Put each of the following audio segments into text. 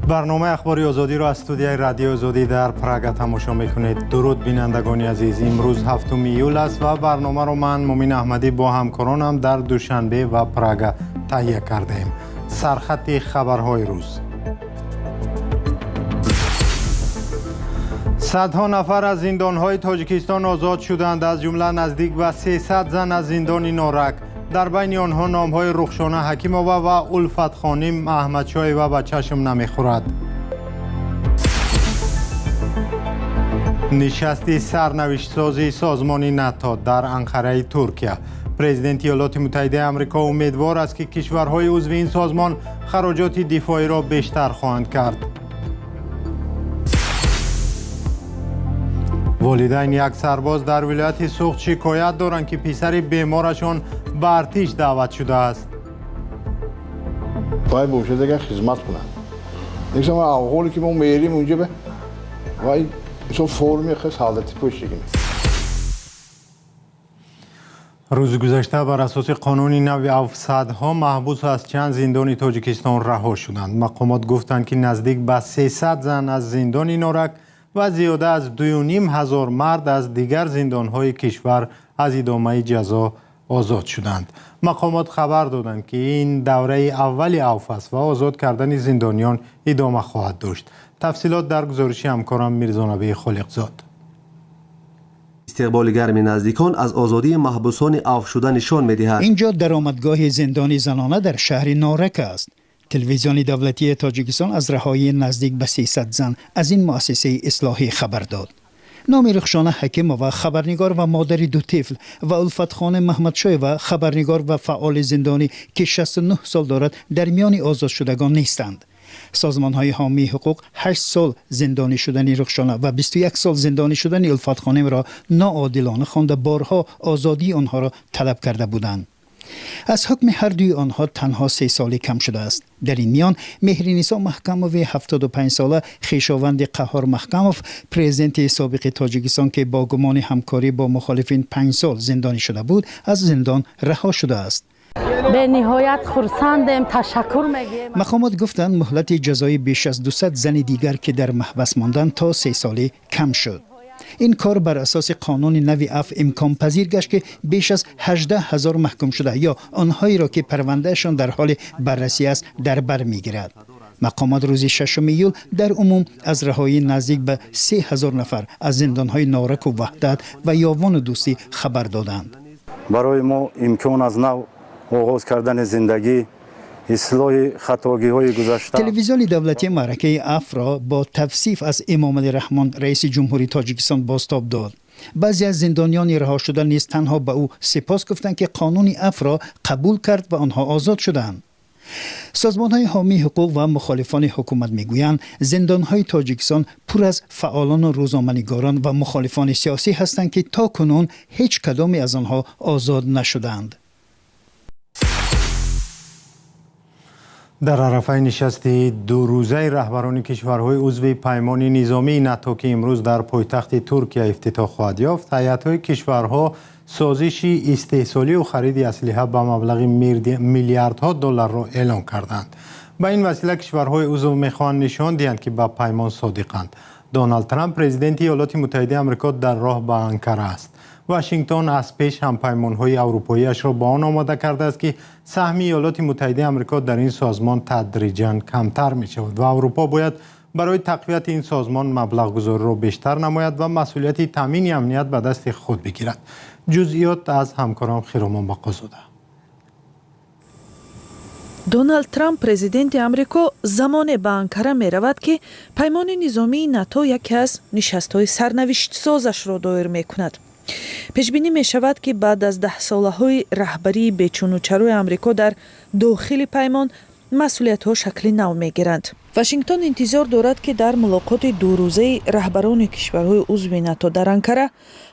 Барномаи Ахбори Озодиро аз студияи Радиои Озодӣ дар Прага тамошо мекунед. Дуруд, бинандагони азиз. Имрӯз 7 июл аст ва барномаро ман, Мумин Аҳмадӣ, бо ҳамкоронам дар Душанбе ва Прага таҳия кардаем. Сархати хабарҳои рӯз: садҳо нафар аз зиндонҳои Тоҷикистон озод шуданд, аз ҷумла наздик ба 300 зан аз зиндони Норак. Дар байни онҳо номҳои Рухшона Ҳакимова ва Улфатхоним Аҳмадшоева ба чашм намехӯрад. Нишасти сарнавиштсози созмони НАТО дар Анқараи Туркия. Президенти Иёлоти Муттаҳидаи Амрико умедвор аст, ки кишварҳои узви ин созмон хароҷоти дифоиро бештар хоҳанд кард. Волидайни як сарбоз дар вилояти Суғд шикоят доранд, ки писари беморашон ба артиш даъват шудааст. Вай бошад, агар хизмат кунад, мисол авҳоле ки мо мерим унҷа, вай мисол форми солдати пӯшидагим. Рӯзи гузашта бар асоси қонуни нави афв садҳо маҳбус аз чанд зиндони Тоҷикистон раҳо шуданд. Мақомот гуфтанд, ки наздик ба 300 зан аз зиндони Норак ва зиёда аз 2500 мард аз дигар зиндонҳои кишвар аз идомаи ҷазо озод шуданд. Мақомот хабар доданд, ки ин давраи аввали афв аст ва озод кардани зиндониён идома хоҳад дошт. Тафсилот дар гузориши ҳамкорам Мирзонабии Холиқзод. Истиқболи гарми наздикон аз озодии маҳбусони афвшуда нишон медиҳад. Инҷо даромадгоҳи зиндони занона дар шаҳри Норак аст. Телевизиони давлатии Тоҷикистон аз раҳоии наздик ба 300 зан аз ин муассисаи ислоҳӣ хабар дод. Номи Рухшона Ҳакимова, хабарнигор ва модари ду тифл, ва Улфатхона Маҳмадшоева, хабарнигор ва фаъоли зиндонӣ, ки 69 сол дорад, дар миёни озодшудагон нестанд. Созмонҳои ҳомии ҳуқуқ 8 сол зиндонӣ шудани Рухшона ва 21 сол зиндонӣ шудани Улфатхонимро ноодилона хонда, борҳо озодии онҳоро талаб карда буданд. Аз ҳукми ҳар дуи онҳо танҳо 3 солӣ кам шудааст. Дар ин миён Меҳринисо Маҳкамови 75сола, хешованди Қаҳҳор Маҳкамов, президенти собиқи Тоҷикистон, ки бо гумони ҳамкорӣ бо мухолифин 5 сол зиндонӣ шуда буд, аз зиндон раҳо шудааст. Бениҳоят хурсандем, ташаккур мегӯем. Мақомот гуфтанд, муҳлати ҷазои беш аз 200 зани дигар, ки дар маҳбас монданд, то 3 солӣ кам шуд. Ин кор бар асоси қонуни нави афв имконпазир гашт, ки беш аз 18 ҳазор маҳкумшуда ё онҳоеро, ки парвандаашон дар ҳоли баррасӣ аст, дар бар мегирад. Мақомот рӯзи 6 июл дар умум аз раҳоии наздик ба 3000 нафар аз зиндонҳои Нораку Ваҳдат ва Ёвону Дӯстӣ хабар доданд. Барои мо имкон аз нав оғоз кардани зиндагӣ, ислоҳи хатогиҳои гузашта. Телевизиони давлатӣ маъракаи афвро бо тавсиф аз Эмомалӣ Раҳмон, раиси ҷумҳури Тоҷикистон, бозтоб дод. Баъзе аз зиндониёни раҳошуда низ танҳо ба ӯ сипос гуфтанд, ки қонуни афвро қабул кард ва онҳо озод шуданд. Созмонҳои ҳомии ҳуқуқ ва мухолифони ҳукумат мегӯянд, зиндонҳои Тоҷикистон пур аз фаъолону рӯзноманигорон ва мухолифони сиёсӣ ҳастанд, ки то кунун ҳеҷ кадоме аз онҳо озод нашуданд. Дар арафаи нишасти дурӯзаи раҳбарони кишварҳои узви паймони низомии НАТО, ки имрӯз дар пойтахти Туркия ифтитоҳ хоҳад ёфт, ҳайатҳои кишварҳо созиши истеҳсолию хариди аслиҳа ба маблағи миллиардҳо долларро эълон карданд. Ба ин васила кишварҳои узв мехоҳанд нишон диҳанд, ки ба паймон содиқанд. Доналд Трамп, президенти Иёлоти Муттаҳидаи Амрико, дар роҳ ба Анкара аст. Вашингтон аз пеш ҳампаймонҳои аврупоиашро ба он омода кардааст, ки саҳми Иёлоти Муттаҳидаи Амрико дар ин созмон тадриҷан камтар мешавад ва Аврупо бояд барои тақвияти ин созмон маблағгузориро бештар намояд ва масъулияти таъмини амният ба дасти худ бигирад. Ҷузъиёт аз ҳамкорам Хиромон Бақозода. Доналд Трамп, президенти Амрико, замоне ба Анкара меравад, ки паймони низомии НАТО яке аз нишастҳои сарнавиштсозашро доир мекунад. Пешбинӣ мешавад, ки баъд аз даҳсолаҳои раҳбарии бечунучарои Амрико дар дохили паймон, масъулиятҳо шакли нав мегиранд. Вашингтон интизор дорад, ки дар мулоқоти дурӯзаи раҳбарони кишварҳои узви НАТО дар Анкара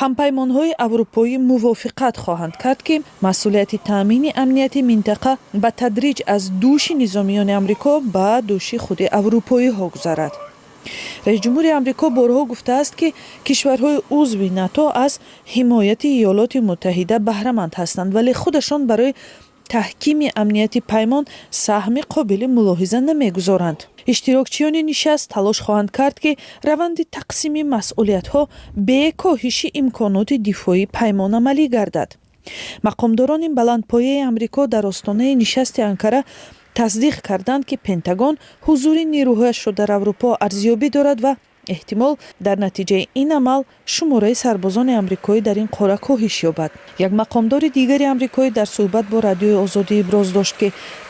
ҳампаймонҳои аврупоӣ мувофиқат хоҳанд кард, ки масъулияти таъмини амнияти минтақа ба тадриҷ аз дӯши низомиёни Амрико ба дӯши худи аврупоиҳо гузарад. Раисҷумҳури Амрико борҳо гуфтааст, ки кишварҳои узви НАТО аз ҳимояти Иёлоти Муттаҳида баҳраманд ҳастанд, вале худашон барои Таҳкими амнияти паймон саҳми қобили мулоҳиза намегузоранд. Иштирокчиёни нишаст талош хоҳанд кард, ки раванди тақсими масъулиятҳо бе коҳиши имконоти дифоии паймон амалӣ гардад. Мақомдорони баландпояи Амрико дар остонаи нишасти Анкара тасдиқ карданд, ки Пентагон ҳузури нерӯҳояшро дар Аврупо арзёбӣ дорад ва эҳтимол дар натиҷаи ин амал шумораи сарбозони амрикоӣ дар ин қора коҳиш ёбад. Як мақомдори дигари амрикоӣ дар суҳбат бо Радиои Озодӣ иброз дошт, ки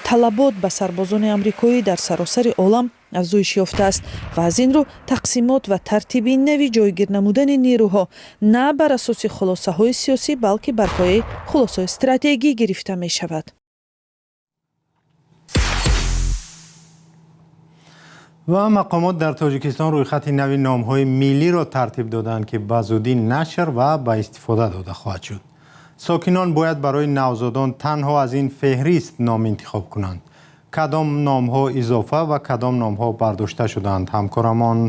талабот ба сарбозони амрикоӣ дар саросари олам афзоиш ёфтааст ва аз ин рӯ тақсимот ва тартиби нави ҷойгир намудани нерӯҳо на бар асоси хулосаҳои сиёсӣ, балки бар пояи хулосаҳои стратегӣ гирифта мешавад. Ва мақомот дар Тоҷикистон рӯйхати нави номҳои миллиро тартиб доданд, ки ба зудӣ нашр ва ба истифода дода хоҳад шуд. Сокинон бояд барои навзодон танҳо аз ин феҳрист ном интихоб кунанд. Кадом номҳо изофа ва кадом номҳо бардошта шуданд? Ҳамкорамон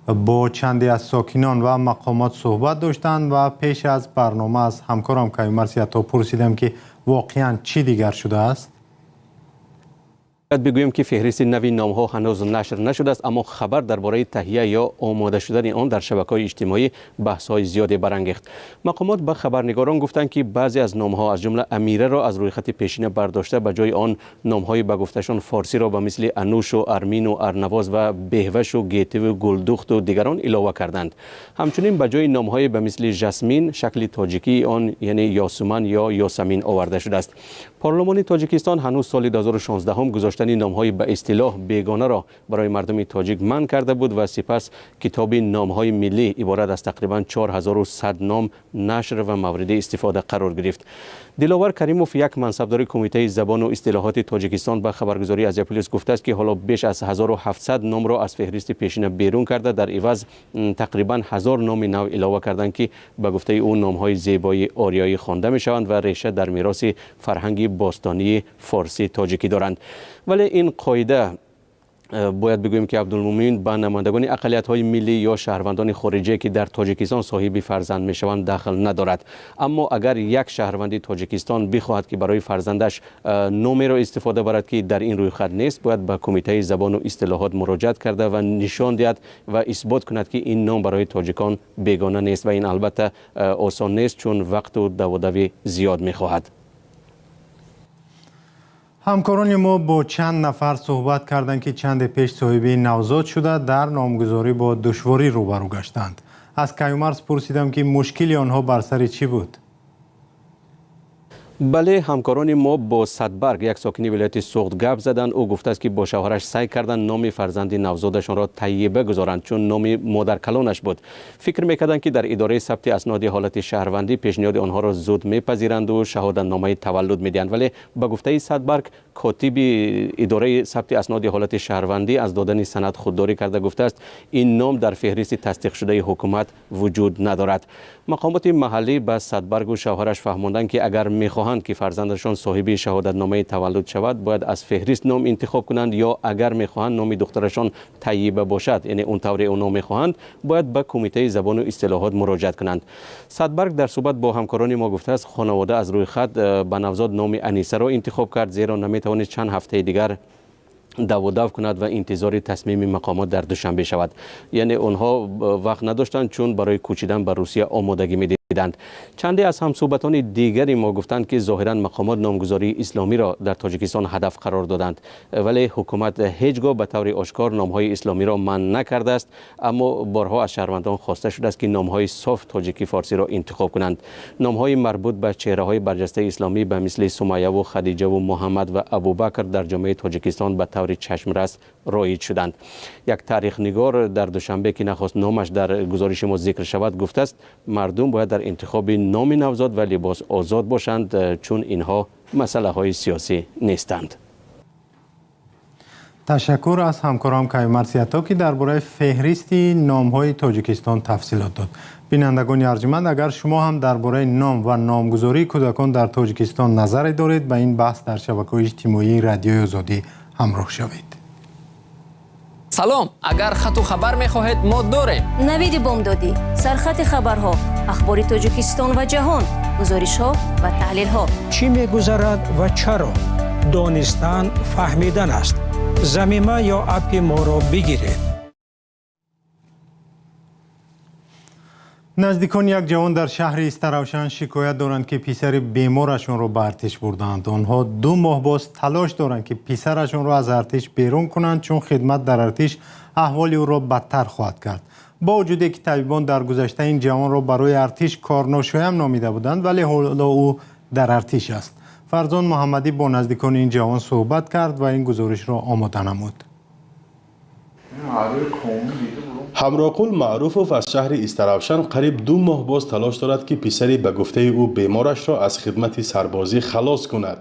бо чанде аз сокинон ва мақомот суҳбат доштанд ва пеш аз барнома аз ҳамкорам Каюмарс Ято пурсидам, ки воқеан чӣ дигар шудааст. Бояд бигӯем, ки феҳристи нави номҳо ҳанӯз нашр нашудааст, аммо хабар дар бораи таҳия ё омода шудани он дар шабакаҳои иҷтимоӣ баҳсҳои зиёде барангехт. Мақомот ба хабарнигорон гуфтанд, ки баъзе аз номҳо, аз ҷумла Амираро, аз рӯйхати пешина бардошта, ба ҷои он номҳои ба гуфташон форсиро ба мисли Анушу, Армину, Арнавоз ва Беҳвашу, Гетиву, Гулдухту дигарон илова карданд. Ҳамчунин ба ҷои номҳое ба мисли Жасмин шакли тоҷикии он, яъне Ёсуман ё Ёсамин, оварда шудааст. Парлумони Тоҷикистон ҳанӯз соли 2016 гузоштани номҳои ба истилоҳ бегонаро барои мардуми тоҷик манъ карда буд ва сипас китоби номҳои миллӣ иборат аз тақрибан 4100 ном нашр ва мавриди истифода қарор гирифт. Диловар Каримов, як мансабдори Кумитаи забону истилоҳоти Тоҷикистон, ба хабаргузории Азия Плюс гуфтааст, ки ҳоло беш аз 1700 номро аз феҳристи пешина берун карда, дар иваз тақрибан 1000 номи нав илова карданд, ки ба гуфтаи ӯ номҳои зебои ориёӣ хонда мешаванд ва реша дар мероси фарҳанги бостонии форсӣ тоҷикӣ доранд. Вале ин қоида, бояд бигӯем, ки Абдулмумин, ба намояндагони ақаллиятҳои миллӣ ё шаҳрвандони хориҷие, ки дар Тоҷикистон соҳиби фарзанд мешаванд, дахл надорад. Аммо агар як шаҳрванди Тоҷикистон бихоҳад, ки барои фарзандаш номеро истифода барад, ки дар ин рӯйхат нест, бояд ба Кумитаи забону истилоҳот муроҷиат карда ва нишон диҳад ва исбот кунад, ки ин ном барои тоҷикон бегона нест, ва ин албатта осон нест, чун вақту даводавӣ зиёд мехоҳад. Ҳамкорони мо бо чанд нафар суҳбат карданд, ки чанде пеш соҳиби навзод шуда, дар номгузорӣ бо душворӣ рӯбарӯ гаштанд. Аз Каюмарс пурсидам, ки мушкили онҳо бар сари чӣ буд. Бале, ҳамкорони мо бо Садбарг, як сокини вилояти Суғд, гап заданд. Ӯ гуфтааст, ки бо шавҳараш сай карданд номи фарзанди навзодашонро Тайиба гузоранд, чун номи модаркалонаш буд. Фикр мекарданд, ки дар идораи сабти асноди ҳолати шаҳрвандӣ пешниҳоди онҳоро зуд мепазиранду шаҳодатномаи таваллуд медиҳанд. Вале ба гуфтаи Садбарг, котиби идораи сабти асноди ҳолати шаҳрвандӣ аз додани санад худдорӣ карда, гуфтааст, ин ном дар феҳристи тасдиқшудаи ҳукумат вуҷуд надорад. Мақомоти маҳаллӣ ба Садбаргу шавҳараш фаҳмонданд, ки агар мехоҳанд, ки фарзандашон соҳиби шаҳодатномаи таваллуд шавад, бояд аз феҳрист ном интихоб кунанд, ё агар мехоҳанд номи духтарашон Тайиба бошад, яъне он тавре онҳо мехоҳанд, бояд ба Кумитаи забону истилоҳот муроҷиат кунанд. Садбарг дар суҳбат бо ҳамкорони мо гуфтааст, хонавода аз рӯйхат ба навзод номи Анисаро интихоб кард, зеро наметавонист чанд ҳафтаи дигар давудав кунад ва интизори тасмими мақомот дар Душанбе шавад. Яъне онҳо вақт надоштанд, чун барои кӯчидан ба Русия омодагӣ медиданд. Чанде аз ҳамсӯҳбатони дигари мо гуфтанд, ки зоҳиран мақомот номгузории исломиро дар Тоҷикистон ҳадаф қарор доданд, вале ҳукумат ҳеҷ гоҳ ба таври ошкор номҳои исломиро манъ накардааст, аммо борҳо аз шаҳрвандон хоста шудааст, ки номҳои соф тоҷикӣ форсиро интихоб кунанд. Номҳои марбут ба чеҳраҳои барҷастаи исломӣ ба мисли Сумайяву Хадиҷаву Муҳаммад ва Абубакр дар ҷомеаи Тоҷикистон ба таври чашмрас роиҷ шуданд. Як таърихнигор дар Душанбе, ки нахост номаш дар гузориши мо зикр шавад, гуфтааст, мардум бояд дар интихоби номи навзод ва либос озод бошанд, чун инҳо масъалаҳои сиёсӣ нестанд. Ташаккур аз ҳамкорам Каюмарс Ято, ки дар бораи феҳристи номҳои Тоҷикистон тафсилот дод. Бинандагони арҷманд, агар шумо ҳам дар бораи ном ва номгузории кӯдакон дар Тоҷикистон назаре доред, ба ин баҳс дар шабакаҳои иҷтимоии Радиои Озодӣ ҳамроҳ шавед. Салом, агар хату хабар мехоҳед, мо дорем. Навиди бомдодӣ, сархати хабарҳо, ахбори Тоҷикистон ва ҷаҳон, гузоришҳо ва таҳлилҳо. Чӣ мегузарад ва чаро? Донистан фаҳмидан аст. Замима ё аппи моро бигиред. Наздикони як ҷавон дар шаҳри Истаравшан шикоят доранд, ки писари беморашонро ба артиш бурдаанд. Онҳо 2 моҳ боз талош доранд, ки писарашонро аз артиш берун кунанд, чун хидмат дар артиш аҳволи ӯро бадтар хоҳад кард. Бо вуҷуде ки табибон дар гузашта ин ҷавонро барои артиш корношоям номида буданд, вале ҳоло ӯ дар артиш аст. Фарзон Муҳаммадӣ бо наздикони ин ҷавон суҳбат кард ва ин гузоришро омода намуд. Ҳамроқул Маъруфов аз шаҳри Истаравшан қариб 2 моҳ боз талош дорад, ки писари ба гуфтаи ӯ беморашро аз хидмати сарбозӣ халос кунад.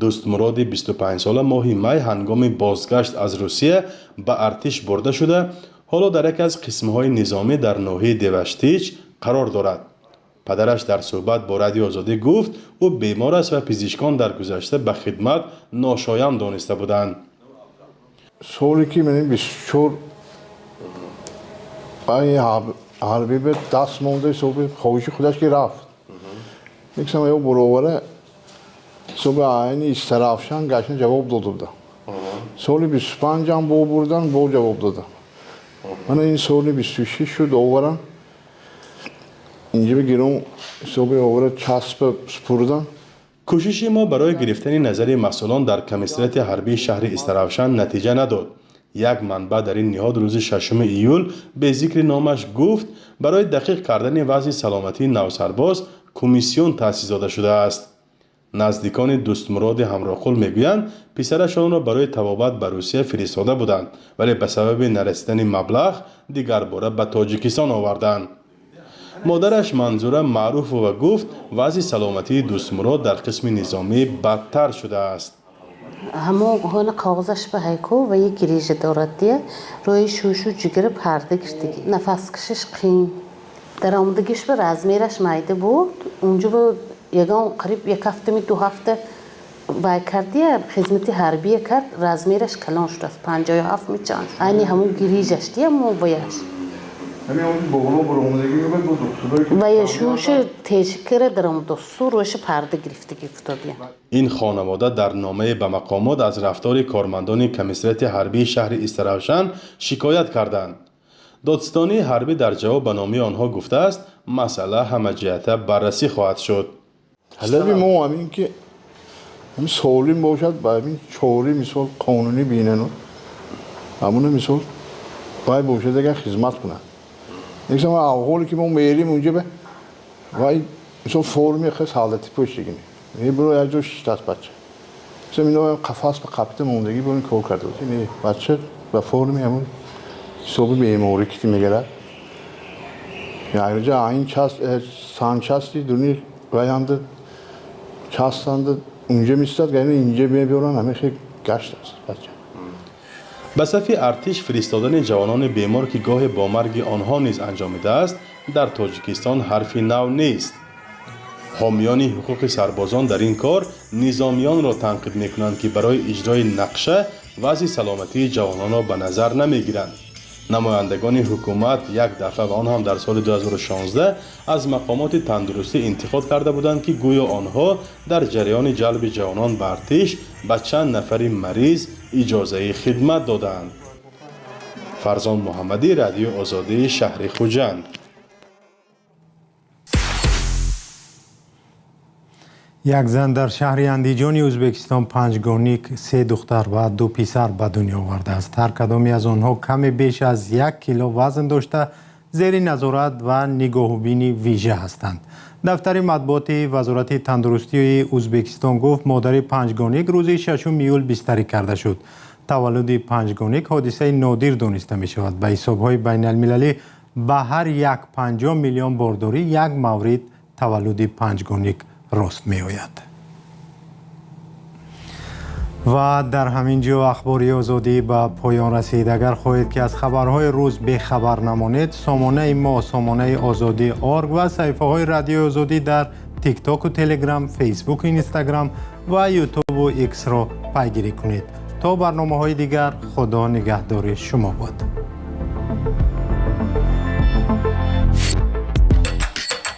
Дӯстмуроди 25сола моҳи май ҳангоми бозгашт аз Русия ба артиш бурда шуда, ҳоло дар яке аз қисмҳои низомӣ дар ноҳияи Деваштич қарор дорад. Падараш дар суҳбат бо Радиои Озодӣ гуфт, ӯ бемор аст ва пизишкон дар гузашта ба хидмат ношоям дониста буданд. Соли ки ман 24 ҳарбӣ ба даст монда, ҳисоби хоҳиши худаш ки рафт, яксам ё буровара ҳисоби айни Истаравшан гаштан ҷавоб дода будам. Соли 25-ам бо бурдан, бо ҷавоб додам. Мана ин соли 26 шуд, оварам инҷа бигирам, ҳисоби овара часпа супурдан. Кӯшиши мо барои гирифтани назари масъулон дар комиссариати ҳарбии шаҳри Истаравшан натиҷа надод. Як манбаъ дар ин ниҳод рӯзи 6 июл бе зикри номаш гуфт, барои дақиқ кардани вазъи саломатии навсарбоз комиссион таъсис дода шудааст. Наздикони Дӯстмуроди Ҳамроқул мегӯянд, писарашонро барои табобат ба Русия фиристода буданд, вале ба сабаби нарасидани маблағ дигарбора ба Тоҷикистон оварданд. Модараш Манзура Маъруфова гуфт, вазъи саломатии Дӯстмурод дар қисми низомӣ бадтар шудааст. Ҳамон ҳона коғазаш ба ҳайку ва як грижа дорад дия, рӯи шушу ҷигара парда гиртаги, нафаскашиш қин. Даромадагиш ба размераш майда буд. Унҷо ба ягон қариб як ҳафтами 2 ҳафта вай кардия, хизмати ҳарбия кард, размераш калон шудааст, 57 мечанд. Айни ҳамон грижаш дия мо ваяш. Вая шуша тешикара даромадосу рӯяша парда гирифтаги футодия. Ин хонавода дар номае ба мақомот аз рафтори кормандони комиссариати ҳарбии шаҳри Истаравшан шикоят карданд. Додситонии ҳарбӣ дар ҷавоб ба номаи онҳо гуфтааст, масъала ҳамаҷиҳата баррасӣ хоҳад шуд. Талаби мо ҳамин ки ҳамин солим бошад, ба ҳамин чори мисол қонунӣ бинану ҳамуна мисол вай бошад, агар хизмат кунад. Яксам аҳволе ки мо мерим унҷа ба вай мисол форми хел солдатӣ пӯшидагини мебуро, як ҷо шиштааст бача. Мисол ино қафас ба қапита мондагӣ, бо ин кор карда буд. Бача ба форми ҳамун ҳисоби беморӣ кити мегарад. Якҷа айн часть санчасти дуни ваянда частанда унҷа мистад, гайна инҷа мебиёранд, ҳамин хел гашт аст бача. Ба сафи артиш фиристодани ҷавонони бемор, ки гоҳе бо марги онҳо низ анҷомидааст, дар Тоҷикистон ҳарфи нав нест. Ҳомиёни ҳуқуқи сарбозон дар ин кор низомиёнро танқид мекунанд, ки барои иҷрои нақша вазъи саломатии ҷавононро ба назар намегиранд. Намояндагони ҳукумат як дафъа ва он ҳам дар соли 2016 аз мақомоти тандурустӣ интиқод карда буданд, ки гӯё онҳо дар ҷараёни ҷалби ҷавонон ба артиш ба чанд нафари мариз иҷозаи хидмат додаанд. Фарзон Муҳаммадӣ, Радиои Озодӣ, шаҳри Хуҷанд. Як зан дар шаҳри Андиҷони Ӯзбекистон панҷгоник, се духтар ва ду писар ба дунё овардааст. Ҳар кадоме аз онҳо каме беш аз 1 кило вазн дошта, зери назорат ва нигоҳубини вижа ҳастанд. Дафтари матбуоти Вазорати тандурустии Ӯзбекистон гуфт, модари панҷгоник рӯзи 6 июл бистарӣ карда шуд. Таваллуди панҷгоник ҳодисаи нодир дониста мешавад. Ба ҳисобҳои байналмилалӣ, ба ҳар 1,5 миллион бордорӣ як маврид таваллуди панҷгоник рост меояд. Ва дар ҳамин ҷо Ахбори Озодӣ ба поён расид. Агар хоҳед, ки аз хабарҳои рӯз бехабар намонед, сомонаи мо, сомонаи Озодӣ орг, ва саҳифаҳои Радиои Озодӣ дар Тиктоку Телеграм, Фейсбуку Инстаграм ва Ютубу Иксро пайгирӣ кунед. То То барномаҳои дигар, Худо нигаҳдори шумо бод.